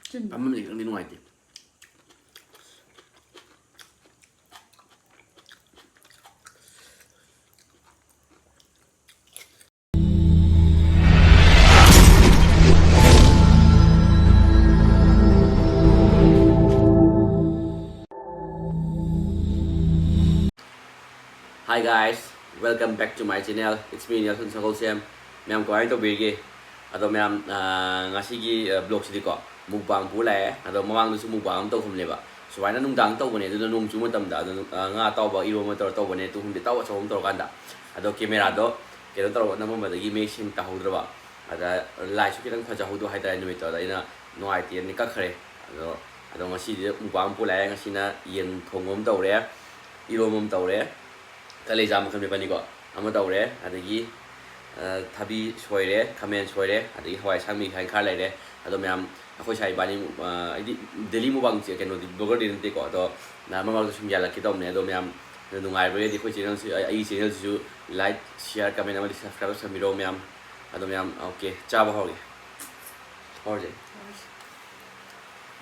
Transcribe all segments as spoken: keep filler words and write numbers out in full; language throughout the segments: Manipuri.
ꯐꯝꯐꯝꯁꯦ ꯈꯤꯇꯪꯗꯤ ꯅꯨꯡꯉꯥꯏꯇꯦ꯫ Hi guys, welcome back to my channel. It's me, Nelson ꯁꯒꯣꯜꯁꯦꯝ꯫ ꯃꯌꯥꯝ ꯀꯃꯥꯏꯅ ꯇꯧꯕꯤꯔꯤꯒꯦ? ꯑꯗꯣ ꯃꯌꯥꯝ, ꯑꯥ, ꯉꯁꯤꯒꯤ, ꯑꯥ, vlogꯁꯤꯗꯤꯀꯣ, mukbang ꯄꯨ ꯂꯥꯛꯑꯦ꯫ ꯑꯗꯣ ꯃꯃꯥꯡꯗꯁꯨ mukbang ꯑꯃ ꯇꯧꯈꯤꯕꯅꯦꯕ꯫ ꯁꯨꯃꯥꯏꯅ ꯅꯨꯡꯗꯥꯡ ꯇꯧꯕꯅꯦ, ꯑꯗꯨꯅ ꯅꯣꯡ ꯆꯨꯕ ꯃꯇꯝꯗ꯫ ꯑꯗꯣ, ꯑꯥ, ꯉꯥ ꯑꯇꯥꯎꯕ, ꯏꯔꯣꯟꯕ ꯇꯧꯔ ꯇꯧꯕꯅꯦ, ꯇꯨꯍꯨꯝꯗꯤ ꯑꯇꯥꯎꯕ ꯑꯆꯧꯕ ꯑꯃ ꯇꯧꯔꯀꯥꯟꯗ꯫ ꯑꯗꯣ cameraꯗꯣ ꯀꯩꯅꯣ ꯇꯧꯔꯒ ꯅꯝꯃꯝꯕꯗꯒꯤ ꯃꯌꯦꯛ ꯁꯦꯡꯅ ꯇꯥꯍꯧꯗ꯭ꯔꯕ꯫ ꯑꯗ lightꯁꯨ ꯈꯤꯇꯪ ꯐꯖꯍꯧꯗꯕ ꯍꯥꯏꯇꯥꯔꯦ ꯅꯨꯃꯤꯠꯇꯣ꯫ ꯑꯗ ꯑꯩꯅ ꯅꯨꯡꯉꯥꯏꯇꯦꯅ ꯀꯛꯈ꯭ꯔꯦ꯫ ꯑꯗꯣ, ꯑꯗꯣ ꯉꯁꯤꯗꯤ mukbang ꯑꯃ ꯄꯨ ꯂꯥꯛꯑꯦ꯫ ꯉꯁꯤꯅ ꯌꯦꯟ ꯊꯣꯡꯕ ꯑꯃ ꯇꯧꯔꯦ, ꯏꯔꯣꯝꯕ ꯑꯃ ꯇꯧꯔꯦ, ꯀꯂꯦꯖꯥ ꯃꯈꯜ ꯃꯈꯜꯅꯤꯀꯣ, ꯑꯃ ꯇꯧꯔꯦ, ꯑꯗꯒꯤ, ꯑ, ꯊꯕꯤ ꯁꯣꯏꯔꯦ, ꯈꯥꯃꯦꯟ ꯁꯣꯏꯔꯦ, ꯑꯗꯒꯤ ꯍꯋꯥꯏ ꯑꯁꯥꯡꯕꯤ ꯈꯔ ꯈꯔ ꯂꯩꯔꯦ꯫ ꯑꯗꯣ ꯃꯌꯥꯝ, ꯑꯩꯈꯣꯏ ꯁꯥꯏ ꯏꯕꯥꯅꯤ, ꯑ, ꯑꯩꯗꯤ daily mukbang ꯀꯩꯅꯣꯗꯤ, vloggerꯗꯤ ꯅꯠꯇꯦꯀꯣ, ꯑꯗꯣ ꯅꯍꯥꯟ ꯃꯃꯥꯡꯗ ꯁꯨꯝ ꯌꯥꯜꯂꯛꯀꯦ ꯇꯧꯕꯅꯦ꯫ ꯑꯗꯣ ꯃꯌꯥꯝ ꯅꯨꯡꯉꯥꯏꯕꯒꯤꯗꯤ ꯑꯩꯈꯣꯏ channelꯁꯤ, ꯑꯩ, ꯑꯩꯒꯤ channelꯁꯤꯁꯨ like, share, comment ꯑꯃꯗꯤ subscribe ꯇꯧꯁꯟꯕꯤꯔꯣ ꯃꯌꯥꯝ꯫ ꯑꯗꯣ ꯃꯌꯥꯝ, okay, ꯆꯥꯕ ꯍꯧꯔꯒꯦ꯫ ꯍꯧꯔꯁꯦ꯫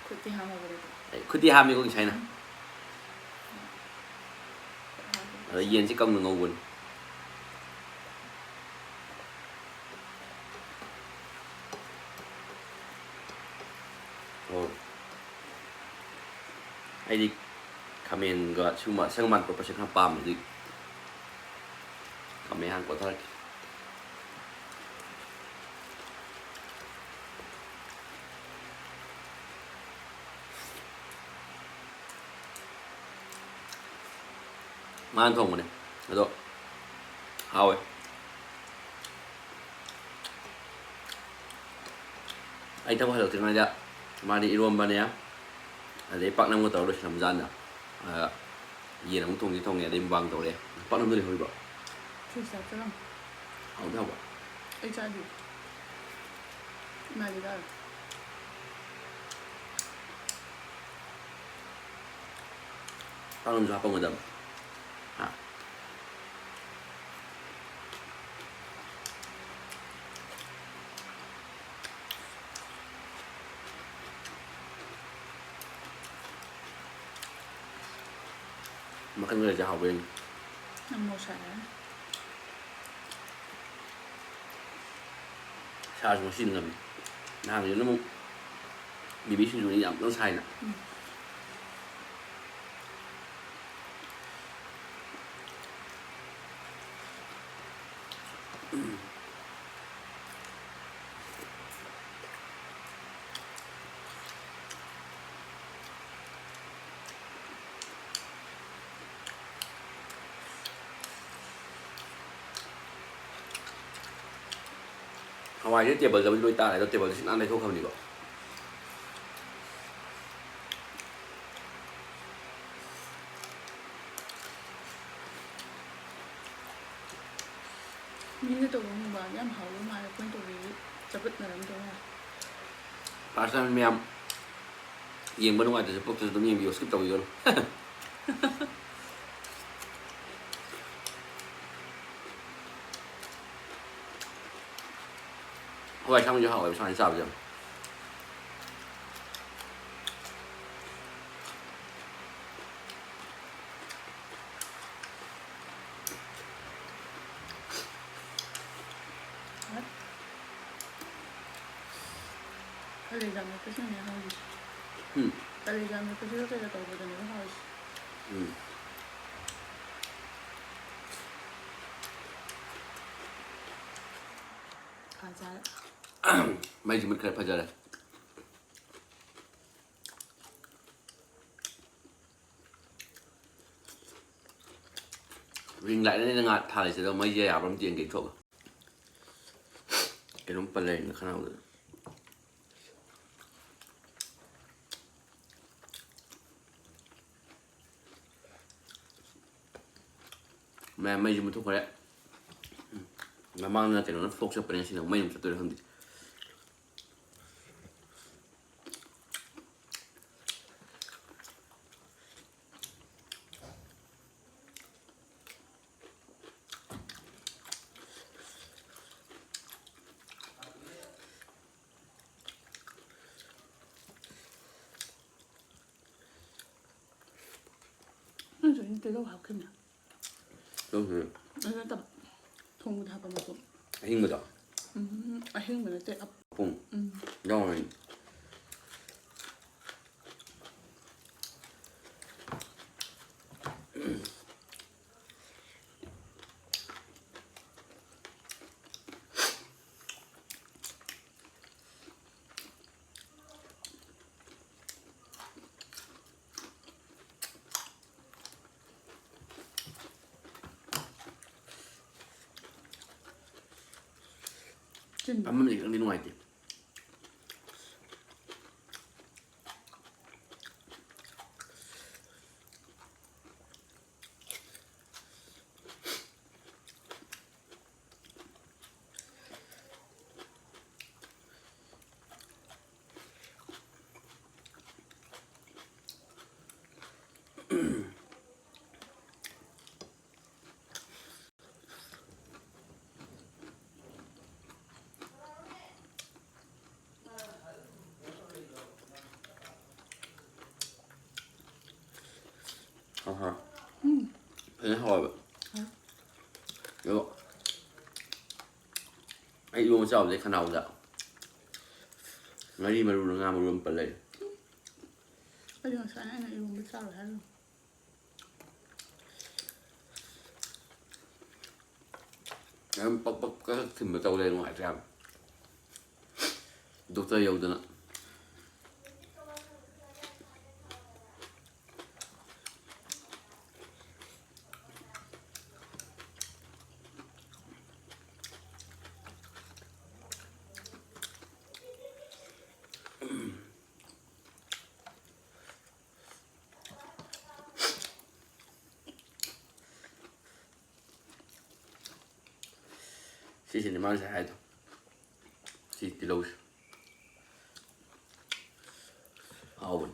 ꯈꯨꯠꯇꯤ ꯍꯥꯝꯃꯕꯅꯦ꯫ ꯑꯩ ꯈꯨꯠꯇꯤ ꯍꯥꯝꯃꯤꯀꯣ ꯉꯁꯥꯏꯅ꯫ ꯑꯗ ꯌꯦꯟꯁꯦ ꯀꯪꯅ ꯉꯧꯕꯅꯤ꯫ ꯑꯣ꯫ ꯑꯩꯗꯤ ꯈꯥꯃꯦꯟꯒ ꯁꯤꯒꯨꯝꯕ ꯑꯁꯪ ꯑꯃꯥꯟ ꯀꯣꯠꯄꯁꯦ ꯈꯔ ꯄꯥꯝꯃꯦ, ꯑꯗꯨꯒꯤ ꯈꯥꯃꯦꯟ ꯍꯥꯟꯅ ꯀꯣꯠꯊꯔꯛꯀꯦ꯫ ꯃꯥꯅ ꯊꯣꯡꯕꯅꯦ, ꯑꯗꯣ ꯍꯥꯎꯋꯦ꯫ ꯑꯩ ꯊꯕꯛ ꯍꯜꯂꯛꯇ꯭ꯔꯤꯉꯩꯗ ꯃꯥꯗꯤ ꯏꯔꯣꯝꯕꯅꯦ, ꯑꯗꯩ ꯄꯥꯛꯅꯝꯒ ꯇꯧꯔ ꯂꯣꯏꯁꯤꯜꯂꯝꯖꯥꯠꯅ꯫ ꯑꯗ ꯌꯦꯟ ꯑꯃꯨꯛ ꯊꯣꯡꯗꯤ ꯊꯣꯡꯉꯦ, ꯑꯗꯩ mukbang ꯇꯧꯔꯦ꯫ ꯄꯥꯛꯅꯝꯗꯨ ꯂꯩꯍꯧꯔꯤꯕꯣ? Fridgeꯇ ꯍꯥꯞꯆꯔꯝꯃꯦ꯫ ꯍꯥꯎꯗꯤ ꯍꯥꯎꯕ? ꯑꯩ ꯆꯥꯗꯦ꯫ ꯏꯃꯥꯗꯤ ꯆꯥꯔꯦ꯫ ꯄꯥꯛꯅꯝꯁꯨ ꯍꯥꯞꯄꯝꯒꯗꯕꯅꯤ꯫ ꯍꯥ? ꯈꯟꯈ꯭ꯔꯁꯦ ꯍꯥꯎꯕꯩꯅꯤ꯫ ꯌꯥꯝ ꯃꯣꯔꯣꯛ ꯁꯥꯏ꯫ ꯁꯥꯔꯁꯨ ꯉꯁꯤꯗꯤ ꯉꯝꯃꯤ꯫ ꯅꯍꯥꯟꯒꯤꯗꯨꯅ ꯑꯃꯨꯛ ꯕꯤꯕꯤ ꯁꯤꯡꯖꯨꯅꯤ ꯌꯥꯝ ꯀꯟꯅ ꯁꯥꯏꯅ꯫ ꯎꯝ꯫ ꯍꯋꯥꯏꯁꯦ ꯇꯦꯕꯜꯗꯕꯨꯗꯤ ꯂꯣꯏ ꯇꯥꯔꯦ, ꯑꯗꯣ ꯇꯦꯕꯜꯗ ꯁꯤꯠ ꯅꯥꯟ ꯂꯩꯊꯣꯛꯈ꯭ꯔꯕꯅꯤꯀꯣ꯫ ꯃꯤꯅ ꯇꯧꯕ ꯃꯨꯛꯕꯥꯡꯗꯤ ꯌꯥꯝ ꯍꯥꯎꯗꯧ ꯃꯥꯜꯂꯦ, ꯑꯩꯈꯣꯏꯅ ꯇꯧꯕꯗꯤ ꯆꯄꯠꯅꯔꯝꯗꯧ ꯃꯥꯜꯂꯦ꯫ First time ꯃꯌꯥꯝ ꯌꯦꯡꯕ ꯅꯨꯡꯉꯥꯏꯇ꯭ꯔꯁꯨ ꯄꯣꯛꯇ꯭ꯔꯁꯨ ꯑꯗꯨꯝ ꯌꯦꯡꯕꯤꯌꯣ, skip ꯇꯧꯕꯤꯒꯅꯨ꯫ ꯍꯋꯥꯏ ꯑꯁꯥꯡꯕꯤꯁꯨ ꯍꯥꯎꯋꯦꯕ ꯁꯨꯃꯥꯏꯅ ꯆꯥꯕꯁꯦ ꯌꯥꯝ꯫ ꯀꯂꯦꯖꯥ ꯃꯦꯠꯄꯁꯤꯅꯅꯦ ꯍꯥꯎꯔꯤꯁꯦ꯫ ꯎꯝ꯫ ꯀꯂꯦꯖꯥ ꯃꯦꯠꯄꯁꯤꯒ ꯀꯩꯒ ꯇꯧꯕꯗꯅꯦꯕ ꯍꯥꯎꯔꯤꯁꯦ꯫ ꯎꯝ꯫ ꯐꯖꯔꯦ꯫ ꯃꯩꯁꯤ ꯃꯨꯠꯈ꯭ꯔꯦ, ꯐꯖꯔꯦ꯫ Ring light ꯅꯤꯅ ꯉꯥ ꯊꯥꯜꯂꯤꯁꯦ, ꯑꯗꯣ ꯃꯩꯁꯦ ꯌꯥꯕ꯭ꯔꯥ ꯑꯝꯇ ꯌꯦꯡꯒꯦ ꯊꯣꯛꯑꯒ꯫ ꯀꯩꯅꯣꯝ ꯄꯜꯂꯦ ꯑꯩꯅ ꯈꯅꯥꯎꯗ꯫ ꯃꯌꯥꯝ ꯃꯩꯁꯨ ꯃꯨꯠꯊꯣꯛꯈ꯭ꯔꯦ꯫ ꯃꯃꯥꯡꯗꯅ ꯀꯩꯅꯣꯅ ꯐ꯭ꯂꯣꯛ ꯆꯠꯄꯅꯦ, ꯉꯁꯤꯅ ꯃꯩ ꯑꯃꯨꯛ ꯆꯠꯇꯣꯏꯔꯥ ꯈꯪꯗꯦ꯫ ꯇꯤꯜꯍꯧ ꯍꯥꯞꯈꯤꯕꯅꯦ꯫ ꯇꯤꯜꯍꯧꯁꯦ ꯑꯗꯨ ꯅꯠꯇꯕ, ꯊꯣꯡꯕꯗ ꯍꯥꯞꯄ ꯃꯄꯨꯝ꯫ ꯑꯍꯤꯡꯕꯗꯣ? ꯎꯝ, ꯑꯍꯤꯡꯕ ꯅꯠꯇꯦ, ꯑꯞ-, ꯃꯄꯨꯝ? ꯎꯝ꯫ ꯌꯥꯎꯔꯅꯤ꯫ ꯆꯤꯟ꯫ ꯑꯃꯅꯤ ꯈꯤꯇꯪꯗꯤ ꯅꯨꯡꯉꯥꯏꯇꯦ꯫ ꯑꯍꯥ꯫ ꯎꯝ꯫ ꯐꯖꯅ ꯍꯥꯎꯋꯦꯕ꯫ ꯍꯥꯎ꯫ ꯑꯗꯣ ꯑꯩ ꯏꯔꯣꯝꯕ ꯆꯥꯕꯗꯩ ꯈꯅꯥꯎꯗ ꯉꯥꯔꯤ ꯃꯔꯨꯔ ꯉꯥ ꯃꯔꯨ ꯑꯃ ꯄꯜ ꯂꯩꯔꯦ꯫ ꯑꯩꯗꯤ ꯉꯁꯥꯏ ꯑꯩꯅ ꯏꯔꯣꯝꯕ ꯆꯥꯔꯣꯏ ꯍꯥꯏꯔꯝꯃꯤ꯫ ꯑꯗꯨꯝ ꯄꯛ ꯄꯛ ꯀꯛ ꯊꯤꯟꯕ ꯇꯧ ꯂꯩ, ꯅꯨꯡꯉꯥꯏꯇ꯭ꯔꯦ ꯌꯥꯝ꯫ ꯗꯣꯛꯇꯔ ꯌꯧꯗꯅ꯫ ꯁꯤꯁꯤꯅꯦ ꯃꯥꯅ ꯉꯁꯥꯏ ꯍꯥꯏꯗꯣ꯫ ꯁꯤ ꯇꯤꯜꯍꯧꯁꯦ꯫ ꯍꯥꯎꯕꯅꯤ꯫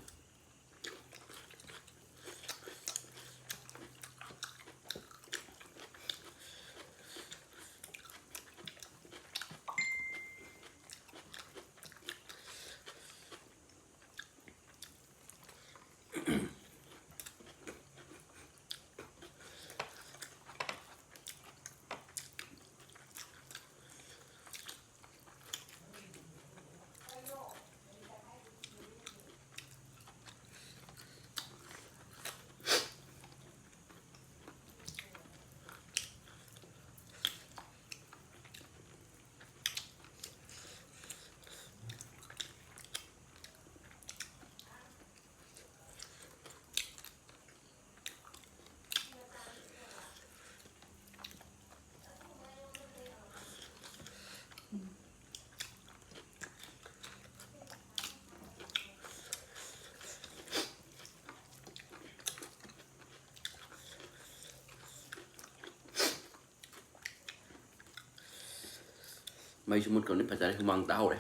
ꯑꯩꯁꯨ ꯃꯨꯠꯈ꯭ꯔꯕꯅꯤ, ꯐꯖꯔꯦ, ꯍꯨꯃꯥꯡ ꯇꯥꯍꯧꯔꯦ꯫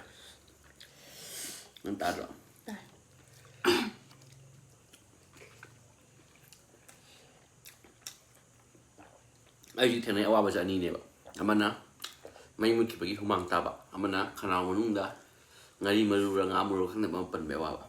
ꯅꯪ ꯇꯥꯗ꯭ꯔꯣ? ꯇꯥꯏ꯫ ꯑꯩꯁꯨ ꯊꯦꯡꯅꯩ ꯑꯋꯥꯕꯁꯦ ꯑꯅꯤꯅꯦꯕ꯫ ꯑꯃꯅ ꯃꯩ ꯃꯨꯠꯈꯤꯕꯒꯤ ꯍꯨꯃꯥꯡ ꯇꯥꯕ, ꯑꯃꯅ ꯈꯅꯥꯎ ꯃꯅꯨꯡꯗ ꯉꯥꯔꯤ ꯃꯔꯨꯔ ꯉꯥ ꯃꯔꯨꯔ ꯈꯪꯗꯕ ꯑꯃ ꯄꯟꯕꯒꯤ ꯑꯋꯥꯕ꯫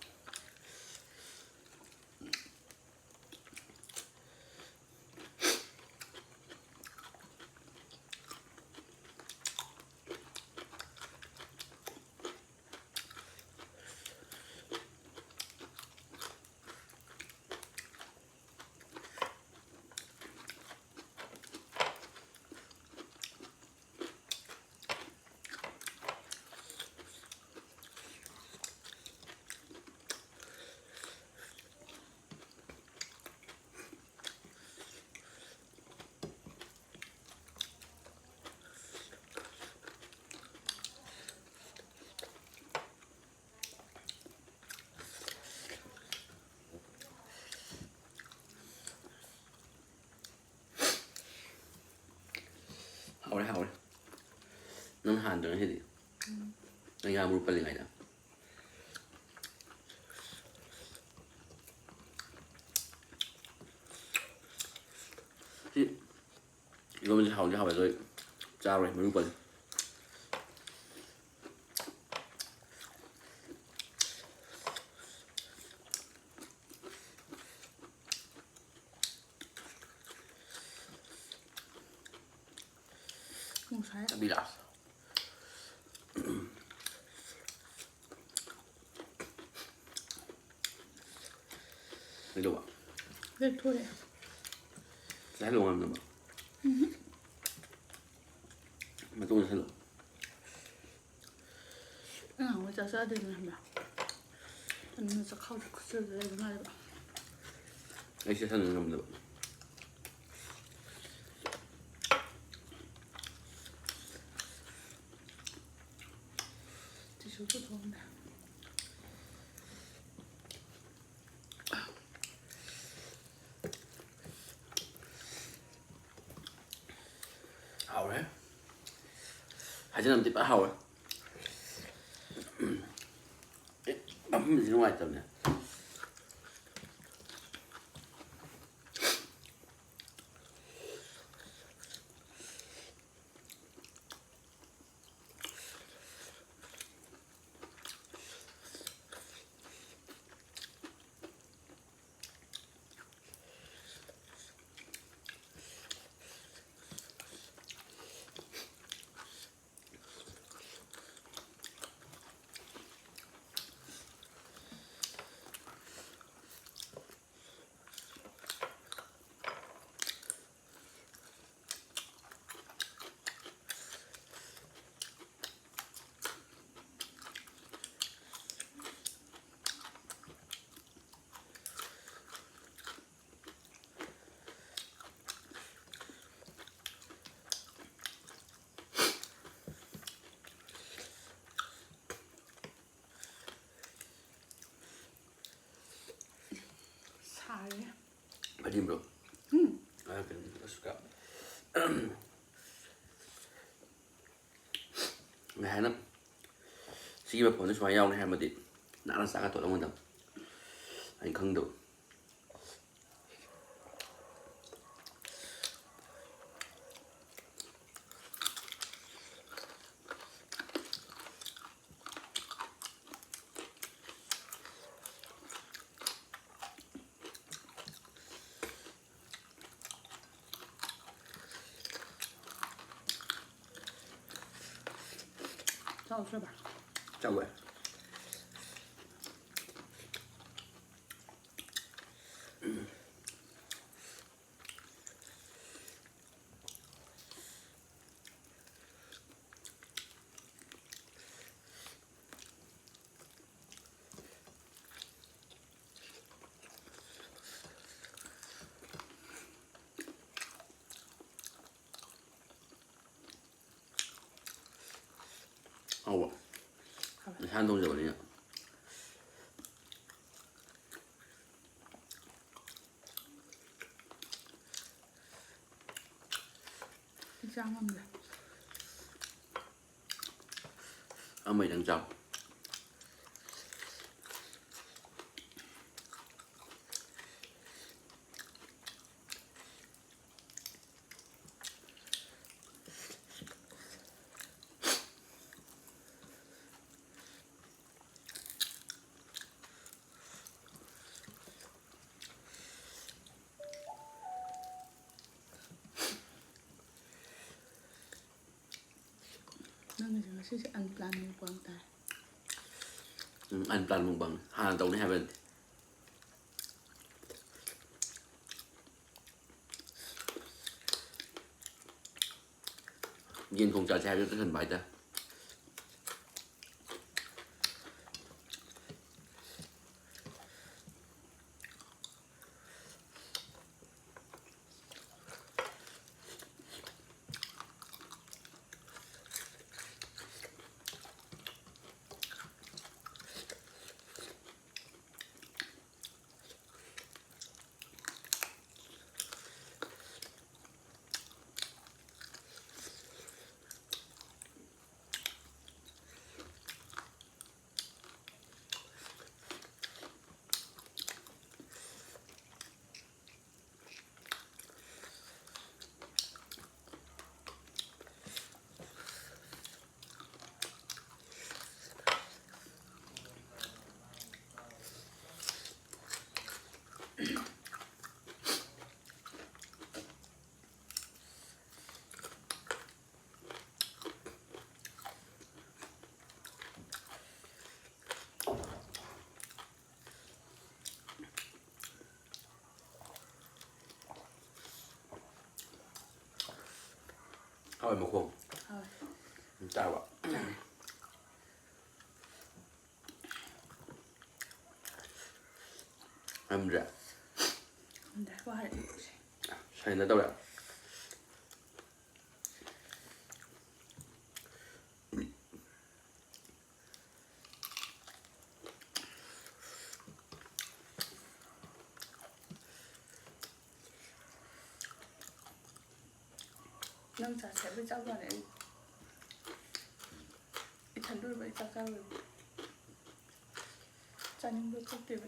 ꯍꯥꯎꯔꯦ, ꯍꯥꯎꯔꯦ꯫ ꯅꯪ ꯍꯥꯟꯗ꯭ꯔꯣ ꯉꯁꯤꯗꯤ? ꯅꯪ ꯌꯥꯝ ꯃꯔꯨ ꯄꯜꯂꯤꯉꯩꯗ꯫ ꯁꯤ ꯏꯔꯣꯟꯕꯁꯦ ꯍꯥꯎꯗꯤ ꯍꯥꯎꯋꯦ, ꯑꯗꯣ ꯑꯩ ꯆꯥꯔꯣꯏ, ꯃꯔꯨ ꯄꯜꯂꯤ꯫ ꯅꯨꯡꯁꯥꯏ꯫ ꯑꯕꯤꯂꯥꯁ꯫ ꯀꯩꯗꯧꯕ? ꯂꯦꯛꯊꯣꯛꯑꯦ꯫ ꯆꯥꯍꯜꯂꯣ ꯉꯝꯗꯕ꯫ ꯎꯝꯍꯨꯝ꯫ ꯃꯇꯨꯡ ꯆꯥꯁꯜꯂꯣ꯫ ꯑꯉꯥꯡ ꯃꯣꯏ ꯆꯥꯛ ꯆꯥꯗꯣꯏꯅꯦ ꯈꯪꯕ꯭ꯔꯥ? ꯑꯗꯨꯅ ꯆꯥꯛꯈꯥꯎꯁꯦ ꯈꯨꯠꯆꯜꯗ ꯂꯩꯕ ꯃꯥꯜꯂꯦꯕ꯫ ꯑꯩ ꯆꯥꯁꯟꯕ ꯉꯝꯗꯕ꯫ ꯇꯤꯁꯨ ꯄꯨꯊꯣꯛꯑꯝꯃꯦ꯫ ꯍꯥꯎꯔꯦ꯫ ꯍꯥꯏꯖꯤꯟ ꯑꯃꯗꯤ ꯐꯖꯅ ꯍꯥꯎꯋꯦ꯫ ꯑꯦ, ꯃꯐꯝꯁꯤ ꯅꯨꯡꯉꯥꯏꯇꯕꯅꯦ꯫ ꯁꯥꯔꯦ꯫ ꯐꯗꯤꯕ꯭ꯔꯣ? ꯎꯝ꯫ ꯑ, ꯀꯩꯅꯣ, ꯑꯁ, ꯀ-, ꯉꯁꯥꯏꯅ ꯁꯤꯒꯤ ꯃꯐꯝꯗ ꯁꯨꯃꯥꯏꯅ ꯌꯥꯎꯅꯤ ꯍꯥꯏꯔꯝꯃꯗꯤ ꯅꯥꯟꯅ ꯆꯥꯒ ꯇꯣꯠꯂꯝꯒꯗꯕ꯫ ꯑꯩꯅ ꯈꯪꯗꯕ꯫ ꯆꯥꯎꯗ꯭ꯔꯕ? ꯆꯥꯎꯋꯦ꯫ ꯍꯥꯎꯕ? ꯍꯥꯎꯋꯦ꯫ ꯏꯁꯥꯅ ꯊꯣꯡꯖꯕꯅꯤꯅ꯫ ꯑꯩ ꯆꯥ ꯉꯝꯗ꯭ꯔꯦ꯫ ꯑꯃ ꯅꯪ ꯆꯥꯎ꯫ ꯅꯪꯒꯤꯁꯦ ꯉꯁꯤꯁꯦ unplanned mukbang ꯇꯥꯏ꯫ ꯎꯝ, unplanned mukbang꯫ ꯍꯥꯟꯅ ꯇꯧꯅꯤ ꯍꯥꯏꯕ ꯅꯠꯇꯦ꯫ ꯌꯦꯟ ꯊꯣꯡ ꯆꯥꯁꯦ ꯍꯥꯏꯕꯗꯨ ꯇꯟꯁꯟꯕ ꯍꯥꯏꯇꯥꯔꯦ꯫ ꯍꯋꯥꯏ ꯃꯈꯣꯡ꯫ ꯍꯣꯏ꯫ ꯆꯥꯔꯕ? ꯆꯥꯔꯦ꯫ ꯉꯝꯗ꯭ꯔꯦ꯫ ꯉꯝꯗ꯭ꯔꯦ, ꯋꯥꯔꯦ꯫ ꯁꯥꯏꯅ ꯇꯧꯔꯦ꯫ ꯅꯪ ꯆꯥꯁꯦ ꯍꯥꯏꯕꯩ ꯆꯥꯕ ꯋꯥꯅꯤ, ꯑꯩ, ꯑꯩ ꯊꯟꯗꯣꯏꯕ ꯑꯩ ꯆꯥꯛ ꯆꯥꯔꯨꯔꯦ꯫ ꯆꯥꯅꯤꯡꯕ ꯊꯣꯛꯇꯦꯕ꯫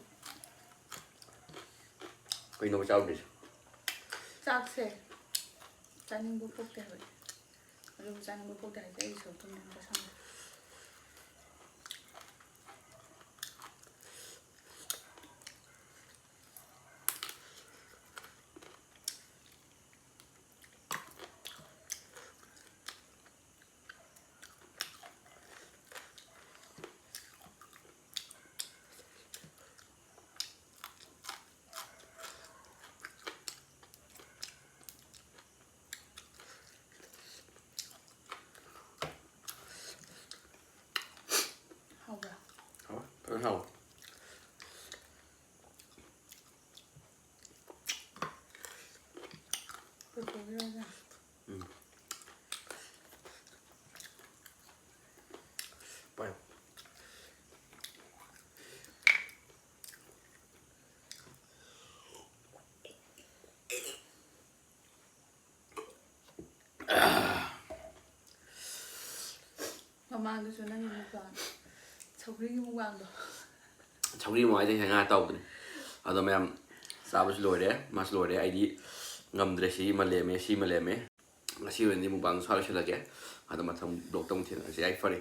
ꯀꯩꯅꯣꯕ ꯆꯥꯔꯨꯗ꯭ꯔꯤꯁꯦ? ꯆꯥꯛꯁꯦ ꯆꯥꯅꯤꯡꯕ ꯄꯣꯛꯇꯦ ꯍꯥꯏꯕ꯫ ꯑꯗꯨꯕꯨ ꯆꯥꯅꯤꯡꯕ ꯄꯣꯛꯇꯦ ꯍꯥꯏꯁꯦ ꯑꯩꯒꯤ ꯁꯔꯨꯛꯇꯨꯝꯗꯤ ꯑꯗꯨꯝ ꯆꯥꯁꯟꯕ꯫ ꯍꯥꯎꯕ꯭ꯔꯥ? ꯍꯥꯎꯋꯦ, ꯐꯖꯅ ꯍꯥꯎꯋꯦ꯫ ꯄꯨꯊꯣꯛꯈꯤꯔꯣꯏꯗ꯫ ꯎꯝ꯫ ꯄꯥꯏꯌꯨ꯫ ꯃꯃꯥꯡꯗꯁꯨ ꯅꯪꯒꯤ ꯃꯨꯛꯕꯥꯡ, ꯁꯧꯒ꯭ꯔꯤꯒꯤ ꯃꯨꯛꯕꯥꯡꯗꯣ꯫ ꯁꯧꯒ꯭ꯔꯤ ꯃꯨꯛꯕꯥꯡ ꯍꯥꯏꯗꯤ ꯉꯥ ꯑꯇꯥꯎꯕꯗꯨꯅꯤ꯫ ꯑꯗꯣ ꯃꯌꯥꯝ ꯆꯥꯕꯁꯨ ꯂꯣꯏꯔꯦ, ꯃꯥꯁꯨ ꯂꯣꯏꯔꯦ꯫ ꯑꯩꯗꯤ ꯉꯝꯗ꯭ꯔꯦ, ꯁꯤꯃ ꯂꯦꯝꯃꯦ, ꯁꯤꯃ ꯂꯦꯝꯃꯦ꯫ ꯉꯁꯤ ꯑꯣꯏꯅꯗꯤ ꯃꯨꯛꯕꯥꯡ ꯁ꯭ꯋꯥꯏ ꯂꯣꯏꯁꯤꯜꯂꯒꯦ꯫ ꯑꯗꯣ ꯃꯊꯪ vlogꯇ ꯑꯃꯨꯛ ꯊꯦꯡꯅꯔꯁꯦ꯫ ꯌꯥꯏ, ꯐꯔꯦ꯫